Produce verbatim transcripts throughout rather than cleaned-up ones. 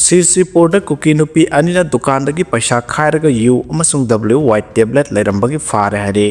ꯁꯤꯁꯤꯄꯨꯔꯗ ꯀꯨꯀꯤ ꯅꯨꯄꯤ ꯑꯅꯤꯅ ꯗꯨꯀꯥꯟꯗꯒꯤ ꯄꯩꯁꯥ ꯈꯥꯏꯔꯒ ꯌꯨ ꯑꯃꯁꯨꯡ W Y tablet ꯂꯩꯔꯝꯕꯒꯤ ꯐꯥꯔꯦ ꯍꯥꯏꯔꯤ꯫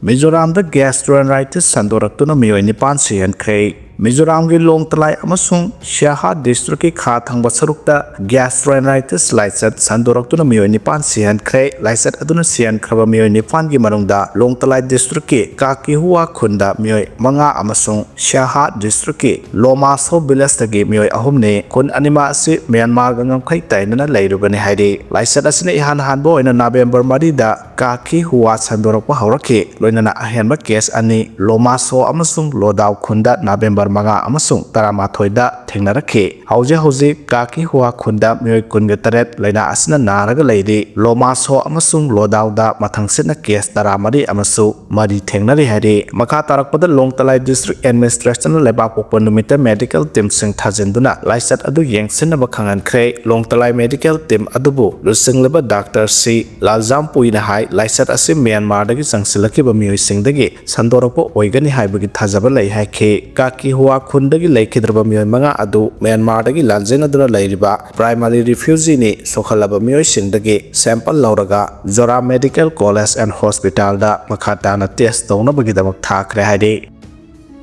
ꯃꯤꯖꯣꯔꯥꯝꯗ gastroenteritis ꯁꯟꯗꯣꯔꯛꯇꯨꯅ ꯃꯤꯑꯣꯏ ꯅꯤꯄꯥꯟ ꯁꯤꯍꯟꯈ꯭ꯔꯦ꯫ ꯃꯤꯖꯣꯔꯥꯝꯒꯤ ꯂꯣꯡꯇꯂꯥꯏ ꯑꯃꯁꯨꯡ ꯁꯤꯌꯥꯍꯥꯠ district ꯀꯤ ꯈꯥ ꯊꯪꯕ ꯁꯔꯨꯛꯇ gastroenteritis ꯂꯥꯏꯆꯠ ꯁꯟꯗꯣꯔꯛꯇꯨꯅ ꯃꯤꯑꯣꯏ ꯅꯤꯄꯥꯟ ꯁꯤꯍꯟꯈ꯭ꯔꯦ꯫ ꯂꯥꯏꯆꯠ ꯑꯗꯨꯅ ꯁꯤꯍꯟꯈ꯭ꯔꯕ ꯃꯤꯑꯣꯏ ꯅꯤꯄꯥꯟꯒꯤ ꯃꯅꯨꯡꯗ ꯂꯣꯡꯇꯂꯥꯏ district ꯀꯤ ꯀꯥꯀꯤꯍꯨꯋꯥ ꯈꯨꯟꯗ ꯃꯤꯑꯣꯏ ꯃꯉꯥ ꯑꯃꯁꯨꯡ ꯁꯤꯌꯥꯍꯥꯠ district ꯀꯤ ꯂꯣꯃꯥꯁꯣ village ꯇꯒꯤ ꯃꯤꯑꯣꯏ ꯑꯍꯨꯝꯅꯤ꯫ ꯈꯨꯟ ꯑꯅꯤꯃꯛ ꯑꯁꯤ ꯃ꯭ꯌꯥꯟꯃꯥꯔꯒ ꯉꯝꯈꯩ ꯇꯥꯏꯅꯅ ꯂꯩꯔꯤꯕꯅꯤ ꯍꯥꯏꯔꯤ꯫ ꯂꯥꯏꯆꯠ ꯑꯁꯤꯅ ꯏꯍꯥꯟ ꯍꯥꯟꯕ ꯑꯣꯏꯅ ꯅꯕꯦꯝꯕꯔ ꯃꯔꯤꯗ ꯀꯥꯀꯤꯍꯨꯋꯥ ꯁꯟꯗꯣꯔꯛꯄ ꯍꯧꯔꯛꯈꯤ꯫ ꯂꯣꯏꯅꯅ ꯑꯍꯦꯟꯕ case ꯑꯅꯤ ꯂꯣꯃꯥꯁꯣ ꯑꯃꯁꯨꯡ ꯂꯣꯗꯥꯎ ꯈꯨꯟꯗ ꯅꯕꯦꯝꯕꯔ ꯃꯉꯥ ꯑꯃꯁꯨꯡ ꯇꯔꯥꯃꯥꯊꯣꯏꯗ ꯊꯦꯡꯅꯔꯛꯈꯤ꯫ ꯍꯧꯖꯤꯛ ꯍꯧꯖꯤꯛ ꯀꯥꯀꯤꯍꯨꯋꯥ ꯈꯨꯟꯗ ꯃꯤꯑꯣꯏ ꯀꯨꯟꯒ ꯇꯔꯦꯠ ꯂꯥꯏꯅꯥ ꯑꯁꯤꯅ ꯅꯥꯔꯒ ꯂꯩꯔꯤ꯫ ꯂꯣꯃꯥꯁꯣ ꯑꯃꯁꯨꯡ ꯂꯣꯗꯥꯎꯗ ꯃꯊꯪꯁꯤꯠꯅ case ꯇꯔꯥꯃꯔꯤ ꯑꯃꯁꯨ ꯃꯔꯤ ꯊꯦꯡꯅꯔꯤ ꯍꯥꯏꯔꯤ꯫ ꯃꯈꯥ ꯇꯥꯔꯛꯄꯗ ꯂꯣꯡꯇꯂꯥꯏ district administration ꯅ ꯂꯩꯕꯥꯛꯄꯣꯛꯄ ꯅꯨꯃꯤꯠꯇ medical team ꯁꯤꯡ ꯊꯥꯖꯤꯟꯗꯨꯅ ꯂꯥꯏꯆꯠ ꯑꯗꯨ ꯌꯦꯡꯁꯤꯟꯅꯕ ꯈꯪꯍꯟꯈ꯭ꯔꯦ꯫ ꯂꯣꯡꯇꯂꯥꯏ medical team ꯑꯗꯨꯕꯨ ꯂꯨꯆꯤꯡꯂꯤꯕ ꯗꯥꯛꯇꯔ ꯁꯤ ꯂꯥꯜꯖꯥꯝꯄꯨꯏꯅ ꯍꯥꯏ, ꯂꯥꯏꯆꯠ ꯑꯁꯤ ꯃ꯭ꯌꯥꯟꯃꯥꯔꯗꯒꯤ ꯆꯪꯁꯤꯜꯂꯛꯈꯤꯕ ꯃꯤꯑꯣꯏꯁꯤꯡꯗꯒꯤ ꯁꯟꯗꯣꯔꯛꯄ ꯑꯣꯏꯒꯅꯤ ꯍꯥꯏꯕꯒꯤ ꯊꯥꯖꯕ ꯂꯩ ꯍꯥꯏꯈꯤ꯫ ꯀꯥꯀꯤꯍꯨꯋꯥ ꯈꯨꯟꯗꯒꯤ ꯂꯩꯈꯤꯗ꯭ꯔꯕ ꯃꯤꯑꯣꯏ ꯃꯉꯥ ꯑꯗꯨ ꯃ꯭ꯌꯥꯟꯃꯥꯔꯗꯒꯤ ꯂꯥꯟꯖꯦꯟꯅꯗꯨꯅ ꯂꯩꯔꯤꯕ primary refugee ꯅꯤ꯫ ꯁꯣꯛꯍꯜꯂꯕ ꯃꯤꯑꯣꯏꯁꯤꯡꯗꯒꯤ sample ꯂꯧꯔꯒ ꯖꯣꯔꯥ Medical College and Hospital ꯗ ꯃꯈꯥ ꯇꯥꯅ test ꯇꯧꯅꯕꯒꯤꯗꯃꯛ ꯊꯥꯈ꯭ꯔꯦ ꯍꯥꯏꯔꯤ꯫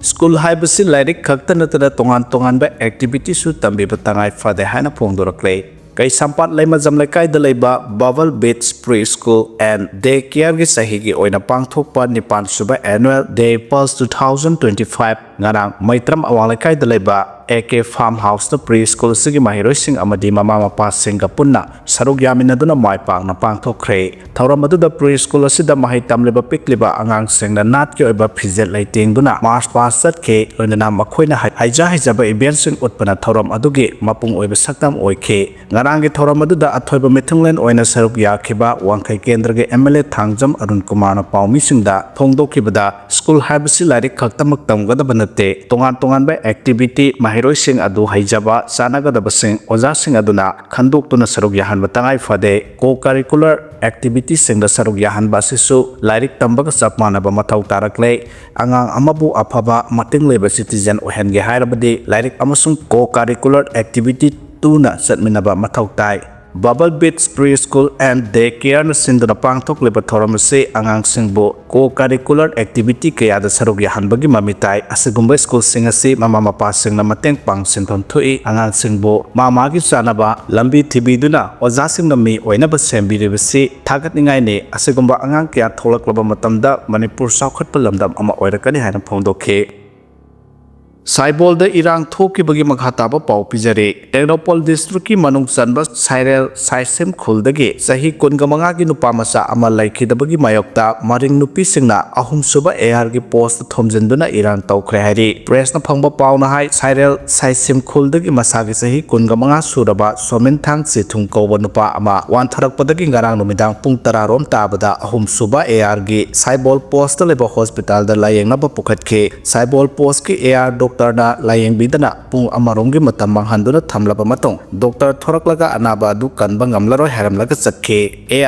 ꯁ꯭ꯀꯨꯜ ꯍꯥꯏꯕꯁꯤ ꯂꯥꯏꯔꯤꯛ ꯈꯛꯇ ꯅꯠꯇꯅ ꯇꯣꯉꯥꯟ ꯇꯣꯉꯥꯟꯕ activity ꯁꯨ ꯇꯝꯕꯤꯕ ꯇꯉꯥꯏ ꯐꯗꯦ ꯍꯥꯏꯅ ꯐꯣꯡꯗꯣꯔꯛꯂꯦ꯫ ꯀꯩꯁꯥꯝꯄꯥꯠ ꯂꯩꯃꯖꯝ ꯂꯩꯀꯥꯏꯗ ꯂꯩꯕ Bubble Beach Pre School and Day Care ꯒꯤ ꯆꯍꯤꯒꯤ ꯑꯣꯏꯅ ꯄꯥꯡꯊꯣꯛꯄ ꯅꯤꯄꯥꯟ ꯁꯨꯕ annual Day Pulse two thousand twenty five ꯉꯔꯥꯡ ꯃꯩꯇ꯭ꯔꯝ ꯑꯋꯥꯡ ꯂꯩꯀꯥꯏꯗ ꯂꯩꯕ A K Farm House ꯇ pre school ꯑꯁꯤꯒꯤ ꯃꯍꯩꯔꯣꯏꯁꯤꯡ ꯑꯃꯗꯤ ꯃꯃꯥ ꯃꯄꯥꯁꯤꯡꯒ ꯄꯨꯟꯅ ꯁꯔꯨꯛ ꯌꯥꯃꯤꯟꯅꯗꯨꯅ ꯃꯥꯏ ꯄꯥꯛꯅ ꯄꯥꯡꯊꯣꯛꯈ꯭ꯔꯦ꯫ ꯊꯧꯔꯝ ꯑꯗꯨꯗ pre school ꯑꯁꯤꯗ ꯃꯍꯩ ꯇꯝꯂꯤꯕ ꯄꯤꯛꯂꯤꯕ ꯑꯉꯥꯡꯁꯤꯡꯅ ꯅꯥꯠꯀꯤ ꯑꯣꯏꯕ ꯐꯤꯖꯦꯠ ꯂꯩꯇꯦꯡꯗꯨꯅ march past ꯆꯠꯈꯤ꯫ ꯂꯣꯏꯅꯅ ꯃꯈꯣꯏꯅ ꯍꯩ-, ꯍꯩꯖ ꯍꯩꯖꯕ event ꯁꯤꯡ ꯎꯠꯄꯅ ꯊꯧꯔꯝ ꯑꯗꯨꯒꯤ ꯃꯄꯨꯡ ꯑꯣꯏꯕ ꯁꯛꯇꯝ ꯑꯣꯏꯈꯤ꯫ ꯉꯔꯥꯡꯒꯤ ꯊꯧꯔꯝ ꯑꯗꯨꯗ ꯑꯊꯣꯏꯕ ꯃꯤꯊꯨꯡꯂꯦꯟ ꯑꯣꯏꯅ ꯁꯔꯨꯛ ꯌꯥꯈꯤꯕ ꯋꯥꯡꯈꯩ ꯀꯦꯟꯗ꯭ꯔꯒꯤ M L A Thangjam Arun ꯀꯨꯃꯥꯔꯅ ꯄꯥꯎꯃꯤꯁꯤꯡꯗ ꯐꯣꯡꯗꯣꯛꯈꯤꯕꯗ, ꯁ꯭ꯀꯨꯜ ꯍꯥꯏꯕꯁꯤ ꯂꯥꯏꯔꯤꯛ ꯈꯛꯇꯃꯛ ꯇꯝꯒꯗꯕ ꯅꯠꯇꯦ, ꯇꯣꯉꯥꯟ ꯇꯣꯉꯥꯟꯕ activity ꯃꯍꯩꯔꯣꯏꯁꯤꯡ ꯑꯗꯨ ꯍꯩꯖꯕ ꯆꯥꯟꯅꯒꯗꯕꯁꯤꯡ ꯑꯣꯖꯥꯁꯤꯡ ꯑꯗꯨꯅ ꯈꯟꯗꯣꯛꯇꯨꯅ ꯁꯔꯨꯛ ꯌꯥꯍꯟꯕ ꯇꯉꯥꯏ ꯐꯗꯦ꯫ Co-curricular activity ꯁꯤꯡꯗ ꯁꯔꯨꯛ ꯌꯥꯍꯟꯕ ꯑꯁꯤꯁꯨ ꯂꯥꯏꯔꯤꯛ ꯇꯝꯕꯒ ꯆꯞ ꯃꯥꯟꯅꯕ ꯃꯊꯧ ꯇꯥꯔꯛꯂꯦ꯫ ꯑꯉꯥꯡ ꯑꯃꯕꯨ ꯑꯐꯕ ꯃꯇꯤꯡ ꯂꯩꯕ citizen ꯑꯣꯏꯍꯟꯒꯦ ꯍꯥꯏꯔꯕꯗꯤ ꯂꯥꯏꯔꯤꯛ ꯑꯃꯁꯨꯡ co-curricular activity ꯇꯨꯅ ꯆꯠꯃꯤꯟꯅꯕ ꯃꯊꯧ ꯇꯥꯏ꯫ Bubble Beach Preschool and Day Careꯅ ꯁꯤꯟꯗꯨꯅ ꯄꯥꯡꯊꯣꯛꯂꯤꯕ ꯊꯧꯔꯝ ꯑꯁꯤ ꯑꯉꯥꯡꯁꯤꯡꯕꯨ co-curricular activity ꯀꯌꯥꯗ ꯁꯔꯨꯛ ꯌꯥꯍꯟꯕꯒꯤ ꯃꯃꯤ ꯇꯥꯏ꯫ ꯑꯁꯤꯒꯨꯝꯕ ꯁ꯭ꯀꯨꯜꯁꯤꯡ ꯑꯁꯤ ꯃꯃꯥ ꯃꯄꯥꯁꯤꯡꯅ ꯃꯇꯦꯡ ꯄꯥꯡꯁꯤꯟꯐꯝ ꯊꯣꯛꯏ꯫ ꯑꯉꯥꯡꯁꯤꯡꯕꯨ ꯃꯥ ꯃꯥꯒꯤ ꯆꯥꯅꯕ ꯂꯝꯕꯤ ꯊꯤꯕꯤꯗꯨꯅ ꯑꯣꯖꯥꯁꯤꯡꯅ ꯃꯤ ꯑꯣꯏꯅꯕ ꯁꯦꯝꯕꯤꯔꯤꯕꯁꯤ ꯊꯥꯒꯠꯅꯤꯡꯉꯥꯏꯅꯤ꯫ ꯑꯁꯤꯒꯨꯝꯕ ꯑꯉꯥꯡ ꯀꯌꯥ ꯊꯣꯛꯂꯛꯂꯕ ꯃꯇꯝꯗ ꯃꯅꯤꯄꯨꯔ ꯆꯥꯎꯈꯠꯄ ꯂꯝꯗꯝ ꯑꯃ ꯑꯣꯏꯔꯛꯀꯅꯤ ꯍꯥꯏꯅ ꯐꯣꯡꯗꯣꯛꯈꯤ꯫ ꯁꯥꯏꯕꯣꯜꯗ ꯏꯔꯥꯡ ꯊꯣꯛꯈꯤꯕꯒꯤ ꯃꯈꯥ ꯇꯥꯕ ꯄꯥꯎ ꯄꯤꯖꯔꯤ꯫ ꯇꯦꯡꯅꯧꯄꯜ ꯗꯤꯁꯇ꯭ꯔꯤꯛꯀꯤ ꯃꯅꯨꯡ ꯆꯟꯕ ꯁꯥꯏꯔꯦꯜ ꯁꯥꯏꯁꯤꯝ ꯈꯨꯜꯗꯒꯤ ꯆꯍꯤ ꯀꯨꯟꯒ ꯃꯉꯥꯒꯤ ꯅꯨꯄꯥ ꯃꯆꯥ ꯑꯃ ꯂꯩꯈꯤꯗꯕꯒꯤ ꯃꯥꯌꯣꯛꯇ ꯃꯔꯤꯡ ꯅꯨꯄꯤꯁꯤꯡꯅ ꯑꯍꯨꯝꯁꯨꯕ ARꯒꯤ ꯄꯣꯁꯇ ꯊꯣꯝꯖꯤꯟꯗꯨꯅ ꯏꯔꯥꯡ ꯇꯧꯈ꯭ꯔꯦ ꯍꯥꯏꯔꯤ꯫ ꯄ꯭ꯔꯦꯁꯅ ꯐꯪꯕ ꯄꯥꯎꯅ ꯍꯥꯏ, ꯁꯥꯏꯔꯦꯜ ꯁꯥꯏꯁꯤꯝ ꯈꯨꯜꯗꯒꯤ ꯃꯁꯥꯒꯤ ꯆꯍꯤ ꯀꯨꯟꯒ ꯃꯉꯥ ꯁꯨꯔꯕ ꯁꯣꯃꯤꯟ ꯊꯥꯡ ꯆꯦꯊꯨꯡ ꯀꯧꯕ ꯅꯨꯄꯥ ꯑꯃ ꯋꯥꯟꯊꯔꯛꯄꯗꯒꯤ ꯉꯔꯥꯡ ꯅꯨꯃꯤꯗꯥꯡ ꯄꯨꯡ ꯇꯔꯥ ꯔꯣꯝ ꯇꯥꯕꯗ ꯑꯍꯨꯝꯁꯨꯕ ARꯒꯤ ꯁꯥꯏꯕꯣꯜ ꯄꯣꯁꯇ ꯂꯩꯕ ꯍꯣꯁꯄꯤꯇꯥꯜꯗ ꯂꯥꯌꯦꯡꯅꯕ ꯄꯨꯈꯠꯈꯤ꯫ ꯁꯥꯏꯕꯣꯜ ꯄꯣꯁꯀꯤ AR ꯗꯣꯛꯇꯔꯅ ꯂꯥꯌꯦꯡꯕꯤꯗꯅ ꯄꯨꯡ ꯑꯃꯔꯣꯝꯒꯤ ꯃꯇꯝ ꯃꯥꯡꯍꯟꯗꯨꯅ ꯊꯝꯂꯕ ꯃꯇꯨꯡ, ꯗꯣꯛꯇꯔ ꯊꯣꯔꯛꯂꯒ ꯑꯅꯥꯕ ꯑꯗꯨ ꯀꯟꯕ ꯉꯝꯂꯔꯣꯏ ꯍꯥꯏꯔꯝꯂꯒ ꯆꯠꯈꯤ꯫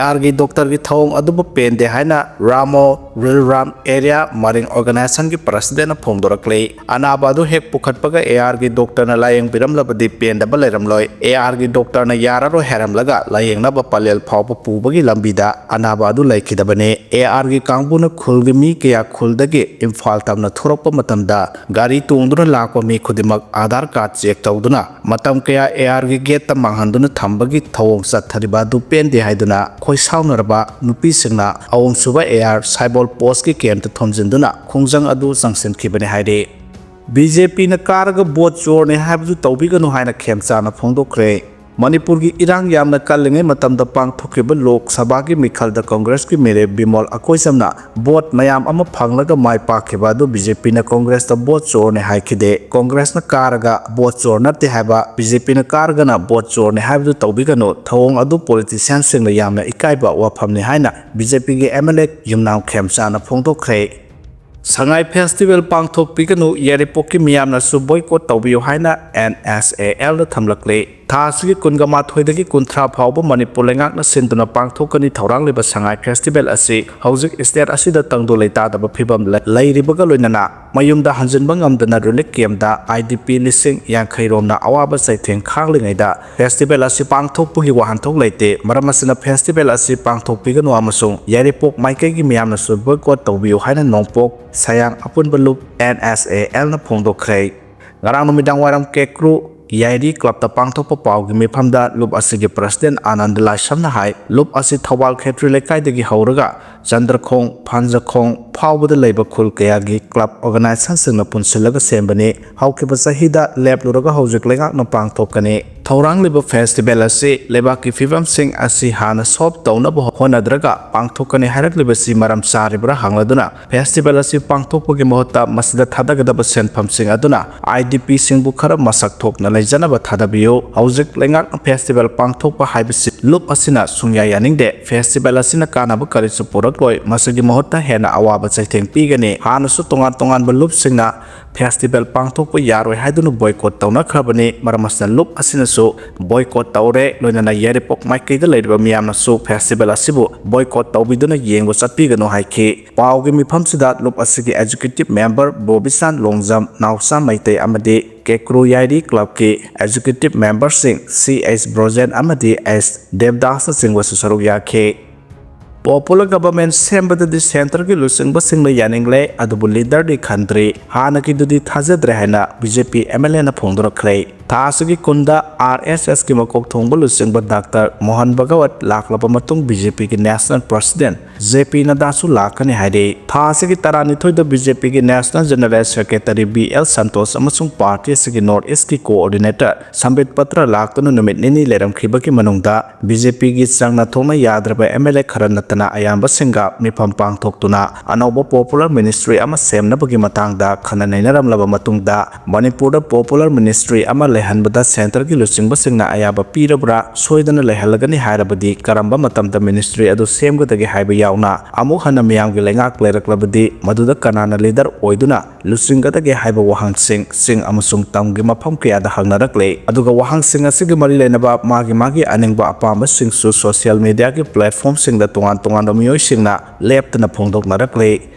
ARꯒꯤ ꯗꯣꯛꯇꯔꯒꯤ ꯊꯧꯑꯣꯡ ꯑꯗꯨꯕꯨ ꯄꯦꯟꯗꯦ ꯍꯥꯏꯅ ꯔꯥꯃꯣ ꯔꯤꯜꯔꯥꯝ ꯑꯦꯔꯤꯌꯥ ꯃꯔꯤꯡ ꯑꯣꯔꯒꯅꯥꯏꯖꯦꯁꯟꯒꯤ ꯄ꯭ꯔꯁꯤꯗꯦꯟꯅ ꯐꯣꯡꯗꯣꯔꯛꯂꯤ꯫ ꯑꯅꯥꯕ ꯑꯗꯨ ꯍꯦꯛ ꯄꯨꯈꯠꯄꯒ ARꯒꯤ ꯗꯣꯛꯇꯔꯅ ꯂꯥꯌꯦꯡꯕꯤꯔꯝꯂꯕꯗꯤ ꯄꯦꯟꯗꯕ ꯂꯩꯔꯝꯂꯣꯏ꯫ ARꯒꯤ ꯗꯣꯛꯇꯔꯅ ꯌꯥꯔꯔꯣꯏ ꯍꯥꯏꯔꯝꯂꯒ ꯂꯥꯌꯦꯡꯅꯕ ꯄꯂꯦꯜ ꯐꯥꯎꯕ ꯄꯨꯕꯒꯤ ꯂꯝꯕꯤꯗ ꯑꯅꯥꯕ ꯑꯗꯨ ꯂꯩꯈꯤꯗꯕꯅꯤ꯫ ARꯒꯤ ꯀꯥꯡꯕꯨꯅ ꯈꯨꯜꯒꯤ ꯃꯤ ꯀꯌꯥ ꯈꯨꯜꯗꯒꯤ ꯏꯝꯐꯥꯜ ꯇꯝꯅ ꯊꯣꯔꯛꯄ ꯃꯇꯝꯗ ꯒꯥꯔꯤ ꯇꯣꯡꯗꯨꯅ ꯂꯥꯛꯄ ꯃꯤ ꯈꯨꯗꯤꯡꯃꯛ ꯑꯥꯙꯥꯔ ꯀꯥꯔꯗ ꯆꯦꯛ ꯇꯧꯗꯨꯅ ꯃꯇꯝ ꯀꯌꯥ ARꯒꯤ ꯒꯦꯠꯇ ꯃꯥꯡꯍꯟꯗꯨꯅ ꯊꯝꯕꯒꯤ ꯊꯧꯑꯣꯡ ꯆꯠꯊꯔꯤꯕ ꯑꯗꯨ ꯄꯦꯟꯗꯦ ꯍꯥꯏꯗꯨꯅ ꯈꯣꯏ ꯁꯥꯎꯅꯔꯕ ꯅꯨꯄꯤꯁꯤꯡꯅ ꯑꯍꯨꯝꯁꯨꯕ AR ꯁꯥꯏꯕꯣꯜ ꯄꯣꯁꯀꯤ ꯀꯦꯝꯞꯇ ꯊꯣꯝꯖꯤꯟꯗꯨꯅ ꯈꯣꯡꯖꯪ ꯑꯗꯨ ꯆꯪꯁꯤꯟꯈꯤꯕꯅꯤ ꯍꯥꯏꯔꯤ꯫ BJPꯅ ꯀꯥꯔꯒ ꯚꯣꯠ ꯆꯣꯔꯅꯤ ꯍꯥꯏꯕꯗꯨ ꯇꯧꯕꯤꯒꯅꯨ ꯍꯥꯏꯅ ꯈꯦꯝꯆꯥꯅ ꯐꯣꯡꯗꯣꯛꯈ꯭ꯔꯦ꯫ ꯃꯅꯤꯄꯨꯔꯒꯤ ꯏꯔꯥꯡ ꯌꯥꯝꯅ ꯀꯜꯂꯤꯉꯩ ꯃꯇꯝꯗ ꯄꯥꯡꯊꯣꯛꯈꯤꯕ ꯂꯣꯛ ꯁꯚꯥꯒꯤ ꯃꯤꯈꯜꯗ ꯀꯪꯒ꯭ꯔꯦꯁꯀꯤ ꯃꯤꯔꯦꯞ ꯕꯤꯃꯣꯜ ꯑꯀꯣꯏꯖꯝꯅ ꯚꯣꯠ ꯃꯌꯥꯝ ꯑꯃ ꯐꯪꯂꯒ ꯃꯥꯏ ꯄꯥꯛꯈꯤꯕ ꯑꯗꯨ BJPꯅ ꯀꯪꯒ꯭ꯔꯦꯁꯇ ꯚꯣꯠ ꯆꯣꯔꯅꯤ ꯍꯥꯏꯈꯤꯗꯦ꯫ ꯀꯪꯒ꯭ꯔꯦꯁꯅ ꯀꯥꯔꯒ ꯚꯣꯠ ꯆꯣꯔ ꯅꯠꯇꯦ ꯍꯥꯏꯕ, BJPꯅ ꯀꯥꯔꯒꯅ ꯚꯣꯠ ꯆꯣꯔꯅꯤ ꯍꯥꯏꯕꯗꯨ ꯇꯧꯕꯤꯒꯅꯨ꯫ ꯊꯧꯑꯣꯡ ꯑꯗꯨ ꯄꯣꯂꯤꯇꯤꯁꯤꯌꯥꯟꯁꯤꯡꯅ ꯌꯥꯝꯅ ꯏꯀꯥꯏꯕ ꯋꯥꯐꯝꯅꯤ ꯍꯥꯏꯅ BJPꯒꯤ MLA ꯌꯨꯝꯅꯥꯝ ꯈꯦꯝꯆꯥꯅ ꯐꯣꯡꯗꯣꯛꯈ꯭ꯔꯦ꯫ ꯁꯉꯥꯏ ꯐꯦꯁꯇꯤꯚꯦꯜ ꯄꯥꯡꯊꯣꯛꯄꯤꯒꯅꯨ, ꯌꯥꯏꯔꯤꯄꯣꯛꯀꯤ ꯃꯤꯌꯥꯝꯅꯁꯨ ꯕꯣꯏꯀꯣꯠ ꯇꯧꯕꯤꯌꯨ ꯍꯥꯏꯅ NSALꯗ ꯊꯝꯂꯛꯂꯤ꯫ ꯊꯥ ꯑꯁꯤꯒꯤ ꯀꯨꯟꯒ ꯃꯥꯊꯣꯏꯗꯒꯤ ꯀꯨꯟꯊ꯭ꯔꯥ ꯐꯥꯎꯕ ꯃꯅꯤꯄꯨꯔ ꯂꯩꯉꯥꯛꯅ ꯁꯤꯟꯗꯨꯅ ꯄꯥꯡꯊꯣꯛꯀꯅꯤ꯫ ꯊꯧꯔꯥꯡꯂꯤꯕ ꯁꯉꯥꯏ ꯐꯦꯁꯇꯤꯚꯦꯜ ꯑꯁꯤ ꯍꯧꯖꯤꯛ ꯁ꯭ꯇꯦꯠ ꯑꯁꯤꯗ ꯇꯪꯗꯨ ꯂꯩꯇꯥꯗꯕ ꯐꯤꯕꯝ ꯂꯩ-, ꯂꯩꯔꯤꯕꯒ ꯂꯣꯏꯅꯅ ꯃꯌꯨꯝꯗ ꯍꯟꯖꯤꯟꯕ ꯉꯝꯗꯅ ꯔꯤꯂꯤꯐ ꯀꯦꯝꯞꯇ ꯑꯥꯏ ꯗꯤ ꯄꯤ ꯂꯤꯁꯤꯡ ꯌꯥꯡꯈꯩ ꯔꯣꯝꯅ ꯑꯋꯥꯕ ꯆꯩꯊꯦꯡ ꯈꯥꯡꯂꯤꯉꯩꯗ ꯐꯦꯁꯇꯤꯚꯦꯜ ꯑꯁꯤ ꯄꯥꯡꯊꯣꯛꯄꯒꯤ ꯋꯥꯍꯟꯊꯣꯛ ꯂꯩꯇꯦ꯫ ꯃꯔꯝ ꯑꯁꯤꯅ ꯐꯦꯁꯇꯤꯚꯦꯜ ꯑꯁꯤ ꯄꯥꯡꯊꯣꯛꯄꯤꯒꯅꯨ ꯑꯃꯁꯨꯡ ꯌꯥꯏꯔꯤꯄꯣꯛ ꯃꯥꯏꯀꯩꯒꯤ ꯃꯤꯌꯥꯝꯅꯁꯨ ꯕꯣꯏꯀꯣꯠ ꯇꯧꯕꯤꯌꯨ ꯍꯥꯏꯅ ꯅꯣꯡꯄꯣꯛ ꯁꯌꯥꯡ ꯑꯄꯨꯟꯕ ꯂꯨꯞ, ꯑꯦꯟ ꯑꯦꯁ ꯑꯦ ꯑꯦꯜꯅ ꯐꯣꯡꯗꯣꯛꯈ꯭ꯔꯦ꯫ ꯉꯔꯥꯡ ꯅꯨꯃꯤꯗꯥꯡ ꯋꯥꯏꯔꯝ ꯀꯦꯀ꯭ꯔꯨ ꯌꯥꯏꯔꯤ ꯀ꯭ꯂꯕꯇ ꯄꯥꯡꯊꯣꯛꯄ ꯄꯥꯎꯒꯤ ꯃꯤꯐꯝꯗ ꯂꯨꯞ ꯑꯁꯤꯒꯤ ꯄ꯭ꯔꯁꯤꯗꯦꯟ ꯑꯥꯅꯟꯗ ꯂꯥꯏꯁ꯭ꯔꯝꯅ ꯍꯥꯏ, ꯂꯨꯞ ꯑꯁꯤ ꯊꯧꯕꯥꯜ ꯈꯦꯇ꯭ꯔꯤ ꯂꯩꯀꯥꯏꯗꯒꯤ ꯍꯧꯔꯒ ꯆꯟꯗ꯭ꯔꯈꯣꯡ, ꯐꯥꯟꯖꯈꯣꯡ ꯐꯥꯎꯕꯗ ꯂꯩꯕ ꯈꯨꯜ ꯀꯌꯥꯒꯤ ꯀ꯭ꯂꯕ ꯑꯣꯔꯒꯅꯥꯏꯖꯦꯁꯟꯁꯤꯡꯅ ꯄꯨꯟꯁꯤꯜꯂꯒ ꯁꯦꯝꯕꯅꯤ꯫ ꯍꯧꯈꯤꯕ ꯆꯍꯤꯗ ꯂꯦꯞꯂꯨꯔꯒ ꯍꯧꯖꯤꯛ ꯂꯩꯉꯥꯛꯅ ꯄꯥꯡꯊꯣꯛꯀꯅꯤ꯫ ꯊꯧꯔꯥꯡꯂꯤꯕ ꯐꯦꯁꯇꯤꯚꯦꯜ ꯑꯁꯤ ꯂꯩꯕꯥꯛꯀꯤ ꯐꯤꯕꯝꯁꯤꯡ ꯑꯁꯤ ꯍꯥꯟꯅ ꯁꯣꯜꯕ ꯇꯧꯅꯕ ꯍꯣꯠꯅꯗ꯭ꯔꯒ ꯄꯥꯡꯊꯣꯛꯀꯅꯤ ꯍꯥꯏꯔꯛꯂꯤꯕꯁꯤ ꯃꯔꯝ ꯆꯥꯔꯤꯕ꯭ꯔꯥ ꯍꯪꯂꯗꯨꯅ, ꯐꯦꯁꯇꯤꯚꯦꯜ ꯑꯁꯤ ꯄꯥꯡꯊꯣꯛꯄꯒꯤ ꯃꯍꯨꯠꯇ ꯃꯁꯤꯗ ꯊꯥꯗꯒꯗꯕ ꯁꯦꯟꯐꯝꯁꯤꯡ ꯑꯗꯨꯅ ꯑꯥꯏ ꯗꯤ ꯄꯤꯁꯤꯡꯕꯨ ꯈꯔ ꯃꯁꯛ ꯊꯣꯛꯅ ꯂꯩꯖꯅꯕ ꯊꯥꯗꯕꯤꯌꯨ꯫ ꯍꯧꯖꯤꯛ ꯂꯩꯉꯥꯛꯅ ꯐꯦꯁꯇꯤꯚꯦꯜ ꯄꯥꯡꯊꯣꯛꯄ ꯍꯥꯏꯕꯁꯤ ꯂꯨꯞ ꯑꯁꯤꯅ ꯁꯨꯡꯌꯥ ꯌꯥꯅꯤꯡꯗꯦ꯫ ꯐꯦꯁꯇꯤꯚꯦꯜ ꯑꯁꯤꯅ ꯀꯥꯟꯅꯕ ꯀꯔꯤꯁꯨ ꯄꯨꯔꯛꯂꯣꯏ꯫ ꯃꯁꯤꯒꯤ ꯃꯍꯨꯠꯇ ꯍꯦꯟꯅ ꯑꯋꯥꯕ ꯆꯩꯊꯦꯡ ꯄꯤꯒꯅꯤ꯫ ꯍꯥꯟꯅꯁꯨ ꯇꯣꯉꯥꯟ ꯇꯣꯉꯥꯟꯕ ꯂꯨꯞꯁꯤꯡꯅ ꯐꯦꯁꯇꯤꯚꯦꯜ ꯄꯥꯡꯊꯣꯛꯄ ꯌꯥꯔꯣꯏ ꯍꯥꯏꯗꯨꯅ ꯕꯣꯏꯀꯣꯠ ꯇꯧꯅꯈ꯭ꯔꯕꯅꯤ꯫ ꯃꯔꯝ ꯑꯁꯤꯅ ꯂꯨꯞ ꯑꯁꯤꯅꯁꯨ ꯕꯣꯏꯀꯣꯠ ꯇꯧꯔꯦ꯫ ꯂꯣꯏꯅꯅ ꯌꯥꯏꯔꯤꯄꯣꯛ ꯃꯥꯏꯀꯩꯗ ꯂꯩꯔꯤꯕ ꯃꯤꯌꯥꯝꯅꯁꯨ ꯐꯦꯁꯇꯤꯚꯦꯜ ꯑꯁꯤꯕꯨ ꯕꯣꯏꯀꯣꯠ ꯇꯧꯕꯤꯗꯨꯅ ꯌꯦꯡꯕ ꯆꯠꯄꯤꯒꯅꯨ ꯍꯥꯏꯈꯤ꯫ ꯄꯥꯎꯒꯤ ꯃꯤꯐꯝꯁꯤꯗ ꯂꯨꯞ ꯑꯁꯤꯒꯤ ꯑꯦꯛꯖꯤꯀ꯭ꯌꯨꯇꯤꯚ ꯃꯦꯝꯕꯔ ꯕꯣꯕꯤꯁꯥꯟ ꯂꯣꯡꯖꯝ, ꯅꯥꯎꯆꯥ ꯃꯩꯇꯩ ꯑꯃꯗꯤ ꯀꯦꯀ꯭ꯔꯨ ꯌꯥꯏꯔꯤ ꯀ꯭ꯂꯕꯀꯤ ꯑꯦꯛꯖꯤꯀ꯭ꯌꯨꯇꯤꯚ ꯃꯦꯝꯕꯔꯁꯤꯡ ꯁꯤ ꯑꯩꯆ ꯕ꯭ꯔꯣꯖꯦꯟ ꯑꯃꯗꯤ ꯑꯩꯆ ꯗꯦꯕꯗꯥꯁꯅꯆꯤꯡꯕꯁꯨ ꯁꯔꯨꯛ ꯌꯥꯈꯤ꯫ ꯄꯣꯄꯨꯂꯔ ꯒꯚꯔꯟꯃꯦꯟꯠ ꯁꯦꯝꯕꯗꯗꯤ ꯁꯦꯟꯇꯔꯒꯤ ꯂꯨꯆꯤꯡꯕꯁꯤꯡꯅ ꯌꯥꯅꯤꯡꯂꯦ, ꯑꯗꯨꯕꯨ ꯂꯤꯗꯔꯗꯤ ꯈꯟꯗ꯭ꯔꯤ꯫ ꯍꯥꯟꯅꯒꯤꯗꯨꯗꯤ ꯊꯥꯖꯗ꯭ꯔꯦ ꯍꯥꯏꯅ B J P M L ꯑꯦꯅ ꯐꯣꯡꯗꯣꯔꯛꯈ꯭ꯔꯦ꯫ ꯊꯥ ꯑꯁꯤꯒꯤ ꯀꯨꯟꯗ ꯑꯥꯔ ꯑꯦꯁ ꯑꯦꯁꯀꯤ ꯃꯀꯣꯛ ꯊꯣꯡꯕ ꯂꯨꯆꯤꯡꯕ ꯗꯥꯛꯇꯔ ꯃꯣꯍꯟ ꯚꯒꯋꯠ ꯂꯥꯛꯂꯕ ꯃꯇꯨꯡ ꯕꯤ ꯖꯦ ꯄꯤꯒꯤ ꯅꯦꯁꯅꯦꯜ ꯄ꯭ꯔꯁꯤꯗꯦꯟꯠ ꯖꯦ ꯄꯤ ꯅꯗꯥꯁꯨ ꯂꯥꯛꯀꯅꯤ ꯍꯥꯏꯔꯤ꯫ ꯊꯥ ꯑꯁꯤꯒꯤ ꯇꯔꯥꯅꯤꯊꯣꯏꯗ ꯕꯤ ꯖꯦ ꯄꯤꯒꯤ national general secretary B L Santosh ꯑꯃꯁꯨꯡ ꯄꯥꯔꯇꯤ ꯑꯁꯤꯒꯤ ꯅꯣꯔꯠ ꯏꯁꯀꯤ ꯀꯣꯑꯣꯔꯗꯤꯅꯦꯇꯔ ꯁꯝꯕꯤꯠ ꯄꯇ꯭ꯔ ꯂꯥꯛꯇꯨꯅ ꯅꯨꯃꯤꯠ ꯅꯤꯅꯤ ꯂꯩꯔꯝꯈꯤꯕꯒꯤ ꯃꯅꯨꯡꯗ ꯕꯤ ꯖꯦ ꯄꯤꯒꯤ ꯆꯪꯅ ꯊꯣꯛꯅ ꯌꯥꯗ꯭ꯔꯕ ꯑꯦꯝ ꯑꯦꯜ ꯑꯦ ꯈꯔ ꯅꯠꯇꯅ ꯑꯌꯥꯝꯕꯁꯤꯡꯒ ꯃꯤꯐꯝ ꯄꯥꯡꯊꯣꯛꯇꯨꯅ ꯑꯅꯧꯕ ꯄꯣꯄꯨꯂꯔ ꯃꯤꯅꯤꯁꯇ꯭ꯔꯤ ꯑꯃ ꯁꯦꯝꯅꯕꯒꯤ ꯃꯇꯥꯡꯗ ꯈꯟꯅ ꯅꯩꯅꯔꯝꯂꯕ ꯃꯇꯨꯡꯗ ꯃꯅꯤꯄꯨꯔꯗ ꯄꯣꯄꯨꯂꯔ ꯃꯤꯅꯤꯁꯇ꯭ꯔꯤ ꯑꯃ ꯂꯩꯍꯟꯕꯗ ꯁꯦꯟꯇꯔꯒꯤ ꯂꯨꯆꯤꯡꯕꯁꯤꯡꯅ ꯑꯌꯥꯕ ꯄꯤꯔꯕ꯭ꯔꯥ? ꯁꯣꯏꯗꯅ ꯂꯩꯍꯜꯂꯒꯅꯤ ꯍꯥꯏꯔꯕꯗꯤ ꯀꯔꯝꯕ ꯃꯇꯝꯗ ꯃꯤꯅꯤꯁꯇ꯭ꯔꯤ ꯑꯗꯨ ꯁꯦꯝꯒꯗꯒꯦ ꯍꯥꯏꯕ ꯌꯥꯎ ꯌꯥꯎꯅ ꯑꯃꯨꯛ ꯍꯟꯅ ꯃꯤꯌꯥꯝꯒꯤ ꯂꯩꯉꯥꯛ ꯂꯩꯔꯛꯂꯕꯗꯤ ꯃꯗꯨꯗ ꯀꯅꯥꯅ ꯂꯤꯗꯔ ꯑꯣꯏꯗꯨꯅ ꯂꯨꯆꯤꯡꯒꯗꯒꯦ ꯍꯥꯏꯕ ꯋꯥꯍꯪꯁꯤꯡ ꯆꯤꯡ ꯑꯃꯁꯨꯡ ꯇꯝꯒꯤ ꯃꯐꯝ ꯀꯌꯥꯗ ꯍꯪꯅꯔꯛꯂꯦ꯫ ꯑꯗꯨꯒ ꯋꯥꯍꯪꯁꯤꯡ ꯑꯁꯤꯒꯤ ꯃꯔꯤ ꯂꯩꯅꯕ ꯃꯥꯒꯤ ꯃꯥꯒꯤ ꯑꯅꯤꯡꯕ ꯑꯄꯥꯝꯕꯁꯤꯡꯁꯨ ꯁꯣꯁꯤꯌꯦꯜ ꯃꯤꯗꯤꯌꯥꯒꯤ ꯄ꯭ꯂꯦꯠꯐꯣꯔꯝꯁꯤꯡꯗ ꯇꯣꯉꯥꯟ ꯇꯣꯉꯥꯟꯕ ꯃꯤꯑꯣꯏꯁꯤꯡꯅ ꯂꯦꯞꯇꯅ ꯐꯣꯡꯗꯣꯛꯅꯔꯛꯂꯦ꯫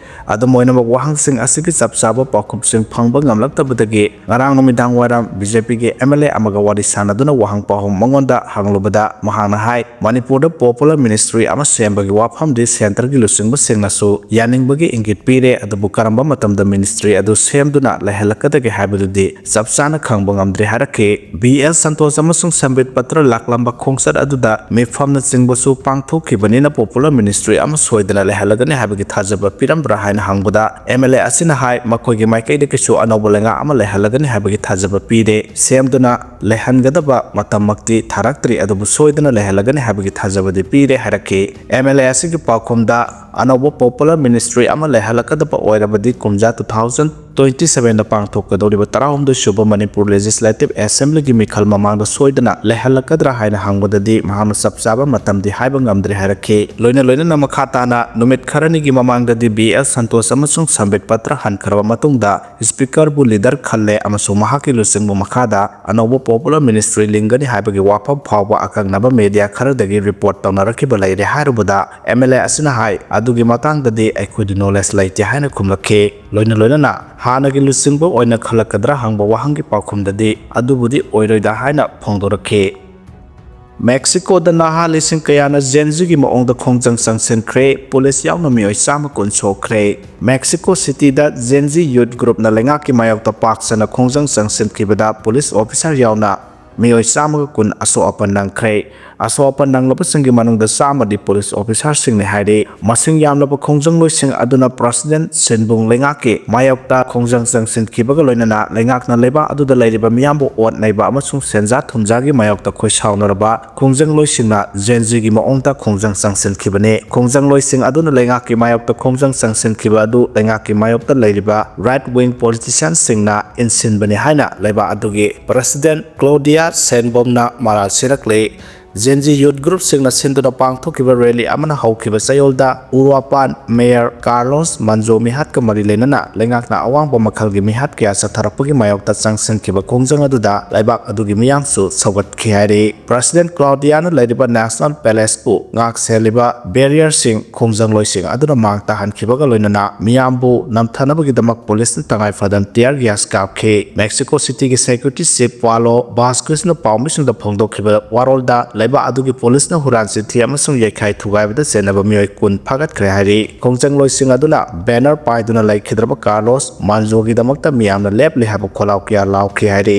ꯑꯗꯨꯝ ꯑꯣꯏꯅꯃꯛ, ꯋꯥꯍꯪꯁꯤꯡ ꯑꯁꯤꯒꯤ ꯆꯞ ꯆꯥꯕ ꯄꯥꯎꯈꯨꯝꯁꯤꯡ ꯐꯪꯕ ꯉꯝꯂꯛꯇꯕꯗꯒꯤ ꯉꯔꯥꯡ ꯅꯨꯃꯤꯗꯥꯡ ꯋꯥꯏꯔꯝ ꯕꯤ ꯖꯦ ꯄꯤꯒꯤ ꯑꯦꯝ ꯑꯦꯜ ꯑꯦ ꯑꯃꯒ ꯋꯥꯔꯤ ꯁꯥꯟꯅꯗꯨꯅ ꯋꯥꯍꯪ ꯄꯥꯎꯈꯨꯝ ꯃꯉꯣꯟꯗ ꯍꯪꯂꯨꯕꯗ ꯃꯍꯥꯛꯅ ꯍꯥꯏ, ꯃꯅꯤꯄꯨꯔꯗ ꯄꯣꯄꯨꯂꯔ ꯃꯤꯅꯤꯁꯇ꯭ꯔꯤ ꯑꯃ ꯁꯦꯝꯕꯒꯤ ꯋꯥꯐꯝꯗꯤ ꯁꯦꯟꯇꯔꯒꯤ ꯂꯨꯆꯤꯡꯕꯁꯤꯡꯅꯁꯨ ꯌꯥꯅꯤꯡꯕꯒꯤ ꯏꯪꯒꯤꯠ ꯄꯤꯔꯦ, ꯑꯗꯨꯕꯨ ꯀꯔꯝꯕ ꯃꯇꯝꯗ ꯃꯤꯅꯤꯁꯇ꯭ꯔꯤ ꯑꯗꯨ ꯁꯦꯝꯗꯨꯅ ꯂꯩꯍꯜꯂꯛꯀꯗꯒꯦ ꯍꯥꯏꯕꯗꯨꯗꯤ ꯆꯞ ꯆꯥꯅ ꯈꯪꯕ ꯉꯝꯗ꯭ꯔꯤ ꯍꯥꯏꯔꯛꯈꯤ꯫ ꯕꯤ ꯑꯦꯜ ꯁꯟꯇꯣꯁ ꯑꯃꯁꯨꯡ ꯁꯝꯕꯤꯠ ꯄꯇ꯭ꯔ ꯂꯥꯛꯂꯝꯕ ꯈꯣꯡꯆꯠ ꯑꯗꯨꯗ ꯃꯤꯐꯝꯅꯆꯤꯡꯕꯁꯨ ꯄꯥꯡꯊꯣꯛꯈꯤꯕꯅꯤꯅ ꯄꯣꯄꯨꯂꯔ ꯃꯤꯅꯤꯁꯇ꯭ꯔꯤ ꯑꯃ ꯁꯣꯏꯗꯅ ꯂꯩꯍꯜꯂꯒꯅꯤ ꯍꯥꯏꯕꯒꯤ ꯊꯥꯖꯕ ꯄꯤꯔꯝꯕ꯭ꯔꯥ ꯍꯥꯏꯅ ꯍꯪꯕꯗ ꯑꯦꯝ ꯑꯦꯜ ꯑꯦ ꯑꯁꯤꯅ ꯍꯥꯏ, ꯃꯈꯣꯏꯒꯤ ꯃꯥꯏꯀꯩꯗꯒꯤꯁꯨ ꯑꯅꯧꯕ ꯂꯩꯉꯥꯛ ꯑꯃ ꯂꯩꯍꯜꯂꯒꯅꯤ ꯍꯥꯏꯕꯒꯤ ꯊꯥꯖꯕ ꯄꯤꯔꯦ꯫ ꯁꯦꯝꯗꯨꯅ ꯂꯩꯍꯟꯒꯗꯕ ꯃꯇꯝꯃꯛꯇꯤ ꯊꯥꯔꯛꯇ꯭ꯔꯤ, ꯑꯗꯨꯕꯨ ꯁꯣꯏꯗꯅ ꯂꯩꯍꯜꯂꯒꯅꯤ ꯍꯥꯏꯕꯒꯤ ꯊꯥꯖꯕꯗꯤ ꯄꯤꯔꯦ ꯍꯥꯏꯔꯛꯈꯤ꯫ ꯑꯦꯝ ꯑꯦꯜ ꯑꯦ ꯑꯁꯤꯒꯤ ꯄꯥꯎꯈꯨꯝꯗ ꯑꯅꯧꯕ ꯄꯣꯄꯨꯂꯔ ꯃꯤꯅꯤꯁꯇ꯭ꯔꯤ ꯑꯃ ꯂꯩꯍꯜꯂꯛꯀꯗꯕ ꯑꯣꯏꯔꯕꯗꯤ ꯀꯨꯝꯖꯥ ꯇꯨ ꯊꯥꯎꯖꯟ ꯇ꯭ꯋꯦꯟꯇꯤ ꯁꯚꯦꯟꯗ ꯄꯥꯡꯊꯣꯛꯀꯗꯧꯔꯤꯕ ꯇꯔꯥꯍꯨꯝꯗꯣꯏ ꯁꯨꯕ ꯃꯅꯤꯄꯨꯔ ꯂꯦꯖꯤꯁꯂꯦꯇꯤꯚ ꯑꯦꯁꯦꯝꯕ꯭ꯂꯤꯒꯤ ꯃꯤꯈꯜ ꯃꯃꯥꯡꯗ ꯁꯣꯏꯗꯅ ꯂꯩꯍꯜꯂꯛꯀꯗ꯭ꯔꯥ ꯍꯥꯏꯅ ꯍꯪꯕꯗꯗꯤ ꯃꯍꯥꯛꯅ ꯆꯞ ꯆꯥꯕ ꯃꯇꯝꯗꯤ ꯍꯥꯏꯕ ꯉꯝꯗ꯭ꯔꯦ ꯍꯥꯏꯔꯛꯈꯤ꯫ ꯂꯣꯏꯅ ꯂꯣꯏꯅꯅ ꯃꯈꯥ ꯇꯥꯅ ꯅꯨꯃꯤꯠ ꯈꯔꯅꯤꯒꯤ ꯃꯃꯥꯡꯗꯗꯤ ꯕꯤ ꯑꯦꯜ ꯁꯟꯇꯣꯁ ꯑꯃꯁꯨꯡ ꯁꯝꯕꯤꯠ ꯄꯇ꯭ꯔ ꯍꯟꯈ꯭ꯔꯕ ꯃꯇꯨꯡꯗ ꯁ꯭ꯄꯤꯀꯔꯕꯨ ꯂꯤꯗꯔ ꯈꯜꯂꯦ ꯑꯃꯁꯨꯡ ꯃꯍꯥꯛꯀꯤ ꯂꯨꯆꯤꯡꯕ ꯃꯈꯥꯗ ꯑꯅꯧꯕ ꯄꯣꯄꯨꯂꯔ ꯃꯤꯅꯤꯁꯇ꯭ꯔꯤ ꯂꯤꯡꯒꯅꯤ ꯍꯥꯏꯕꯒꯤ ꯋꯥꯐꯝ ꯐꯥꯎꯕ ꯑꯀꯛꯅꯕ ꯃꯦꯗꯤꯌꯥ ꯈꯔꯗꯒꯤ ꯔꯤꯄꯣꯔꯠ ꯇꯧꯅꯔꯛꯈꯤꯕ ꯂꯩꯔꯦ ꯍꯥꯏꯔꯨꯕꯗ ꯑꯦꯝ ꯑꯦꯜ ꯑꯦ ꯑꯁꯤꯅ ꯍꯥꯏ, ꯑꯗꯨꯒꯤ ꯃꯇꯥꯡꯗꯗꯤ ꯑꯩꯈꯣꯏꯗ ꯅꯣꯂꯦꯖ ꯂꯩꯇꯦ ꯍꯥꯏꯅ ꯈꯨꯝꯂꯛꯈꯤ꯫ ꯂꯣꯏꯅ ꯂꯣꯏꯅꯅ ꯍꯥꯟꯅꯒꯤ ꯂꯨꯆꯤꯡꯕ ꯑꯣꯏꯅ ꯈꯜꯂꯛꯀꯗ꯭ꯔꯥ ꯍꯪꯕ ꯋꯥꯍꯪꯒꯤ ꯄꯥꯎꯈꯨꯝꯗꯗꯤ ꯑꯗꯨꯕꯨꯗꯤ ꯑꯣꯏꯔꯣꯏꯗ ꯍꯥꯏꯅ ꯐꯣꯡꯗꯣꯔꯛꯈꯤ꯫ ꯃꯦꯛꯁꯤꯀꯣꯗ ꯅꯍꯥ ꯂꯤꯁꯤꯡ ꯀꯌꯥꯅ ꯖꯦꯟꯖꯤꯒꯤ ꯃꯑꯣꯡꯗ ꯈꯣꯡꯖꯪ ꯆꯪꯁꯤꯟꯈ꯭ꯔꯦ, ꯄꯨꯂꯤꯁ ꯌꯥꯎꯅ ꯃꯤꯑꯣꯏ ꯆꯥꯝꯃ ꯀꯨꯟ ꯁꯣꯛꯈ꯭ꯔꯦ꯫ ꯃꯦꯛꯁꯤꯀꯣ ꯁꯤꯇꯤꯗ ꯖꯦꯟꯖꯤ ꯌꯨꯠ ꯒ꯭ꯔꯨꯞꯅ ꯂꯩꯉꯥꯛꯀꯤ ꯃꯥꯌꯣꯛꯇ ꯄꯥꯛ ꯁꯟꯅ ꯈꯣꯡꯖꯪ ꯆꯪꯁꯤꯟꯈꯤꯕꯗ ꯄꯨꯂꯤꯁ ꯑꯣꯐꯤꯁꯥꯔ ꯌꯥꯎꯅ ꯃꯤꯑꯣꯏ ꯆꯥꯝꯃꯒ ꯀꯨꯟ ꯑꯁꯣꯛ ꯑꯄꯟ ꯅꯪꯈ꯭ꯔꯦ꯫ ꯑꯁꯣꯛ ꯑꯄꯟ ꯅꯪꯂꯕꯁꯤꯡꯒꯤ ꯃꯅꯨꯡꯗ ꯆꯥꯝꯃꯗꯤ ꯄꯨꯂꯤꯁ ꯑꯣꯐꯤꯁꯥꯔꯁꯤꯡꯅꯤ ꯍꯥꯏꯔꯤ꯫ ꯃꯁꯤꯡ ꯌꯥꯝꯂꯕ ꯈꯣꯡꯖꯪꯂꯣꯏꯁꯤꯡ ꯑꯗꯨꯅ ꯄ꯭ꯔꯁꯤꯗꯦꯟ ꯁꯤꯟꯕꯨꯡ ꯂꯩꯉꯥꯛꯀꯤ ꯃꯥꯌꯣꯛꯇ ꯈꯣꯡꯖꯪ ꯆꯪꯁꯤꯟꯈꯤꯕꯒ ꯂꯣꯏꯅꯅ ꯂꯩꯉꯥꯛꯅ ꯂꯩꯕꯥꯛ ꯑꯗꯨꯗ ꯂꯩꯔꯤꯕ ꯃꯤꯌꯥꯝꯕꯨ ꯑꯣꯠ ꯅꯩꯕ ꯑꯃꯁꯨꯡ ꯁꯦꯟꯖꯥ ꯊꯨꯝꯖꯥꯒꯤ ꯃꯥꯌꯣꯛꯇ ꯈꯣꯏ ꯁꯥꯎꯅꯔꯕ ꯈꯣꯡꯖꯪꯂꯣꯏꯁꯤꯡꯅ ꯖꯦꯟꯖꯤꯒꯤ ꯃꯑꯣꯡꯗ ꯈꯣꯡꯖꯪ ꯆꯪꯁꯤꯟꯈꯤꯕꯅꯤ꯫ ꯈꯣꯡꯖꯪꯂꯣꯏꯁꯤꯡ ꯑꯗꯨꯅ ꯂꯩꯉꯥꯛꯀꯤ ꯃꯥꯌꯣꯛꯇ ꯈꯣꯡꯖꯪ ꯆꯪꯁꯤꯟꯈꯤꯕ ꯑꯗꯨ ꯂꯩꯉꯥꯛꯀꯤ ꯃꯥꯌꯣꯛꯇ ꯂꯩꯔꯤꯕ ꯔꯥꯏꯠ ꯋꯤꯡ ꯄꯣꯂꯤꯇꯤꯁꯤꯌꯥꯟꯁꯤꯡꯅ ꯏꯟꯁꯤꯟꯕꯅꯤ ꯍꯥꯏꯅ ꯂꯩꯕꯥꯛ ꯑꯗꯨꯒꯤ ꯄ꯭ꯔꯁꯤꯗꯦꯟ ꯀ꯭ꯂꯣꯗꯤꯌꯥ ꯁꯦꯟꯕꯣꯝꯅ ꯃꯔꯥꯜ ꯁꯤꯔꯛꯂꯤ꯫ Gen Z youth group ꯁꯤꯡꯅ ꯁꯤꯟꯗꯨꯅ ꯄꯥꯡꯊꯣꯛꯈꯤꯕ rally ꯑꯃꯅ ꯍꯧꯈꯤꯕ ꯆꯌꯣꯜꯗ ꯎꯔꯨꯋꯥꯄꯥꯟ mayor Carlos Manzo ꯃꯤꯍꯥꯠꯀ ꯃꯔꯤ ꯂꯩꯅꯅ ꯂꯩꯉꯥꯛꯅ ꯑꯋꯥꯡꯕ ꯃꯈꯜꯒꯤ ꯃꯤꯍꯥꯠ ꯀꯌꯥ ꯆꯠꯊꯔꯛꯄꯒꯤ ꯃꯥꯌꯣꯛꯇ ꯆꯪꯁꯤꯟꯈꯤꯕ ꯈꯣꯡꯖꯪ ꯑꯗꯨꯗ ꯂꯩꯕꯥꯛ ꯑꯗꯨꯒꯤ ꯃꯤꯌꯥꯝꯁꯨ ꯁꯧꯒꯠꯈꯤ ꯍꯥꯏꯔꯤ꯫ President Claudiaꯅ ꯂꯩꯔꯤꯕ National Palaceꯄꯨ ꯉꯥꯛ ꯁꯦꯜꯂꯤꯕ barrierꯁꯤꯡ ꯈꯣꯡꯖꯪꯂꯣꯏꯁꯤꯡ ꯑꯗꯨꯅ ꯃꯥꯡ ꯇꯥꯍꯟꯈꯤꯕꯒ ꯂꯣꯏꯅꯅ ꯃꯤꯌꯥꯝꯕꯨ ꯅꯝꯊꯅꯕꯒꯤꯗꯃꯛ ꯄꯨꯂꯤꯁꯅ ꯇꯉꯥꯏ ꯐꯗꯅ tear gas ꯀꯥꯞꯈꯤ꯫ Mexico Cityꯒꯤ security chief Paulo Vazquezꯅ ꯄꯥꯎꯃꯤꯁꯤꯡꯗ ꯐꯣꯡꯗꯣꯛꯈꯤꯕ ꯋꯥꯔꯣꯜꯗ ꯂꯩꯕꯥꯛ ꯑꯗꯨꯒꯤ ꯄꯨꯂꯤꯁꯅ ꯍꯨꯔꯥꯟ ꯆꯤꯟꯊꯤ ꯑꯃꯁꯨꯡ ꯌꯩꯈꯥꯏ ꯊꯨꯒꯥꯏꯕꯗ ꯆꯦꯟꯅꯕ ꯃꯤꯑꯣꯏ ꯀꯨꯟ ꯐꯥꯒꯠꯈ꯭ꯔꯦ ꯍꯥꯏꯔꯤ꯫ ꯈꯣꯡꯖꯪꯂꯣꯏꯁꯤꯡ ꯑꯗꯨꯅ banner ꯄꯥꯏꯗꯨꯅ ꯂꯩꯈꯤꯗ꯭ꯔꯕ Carlos Manzoꯒꯤꯗꯃꯛꯇ ꯃꯤꯌꯥꯝꯅ ꯂꯦꯞꯂꯦ ꯍꯥꯏꯕ ꯈꯣꯜꯂꯥꯎ ꯀꯌꯥ ꯂꯥꯎꯈꯤ ꯍꯥꯏꯔꯤ꯫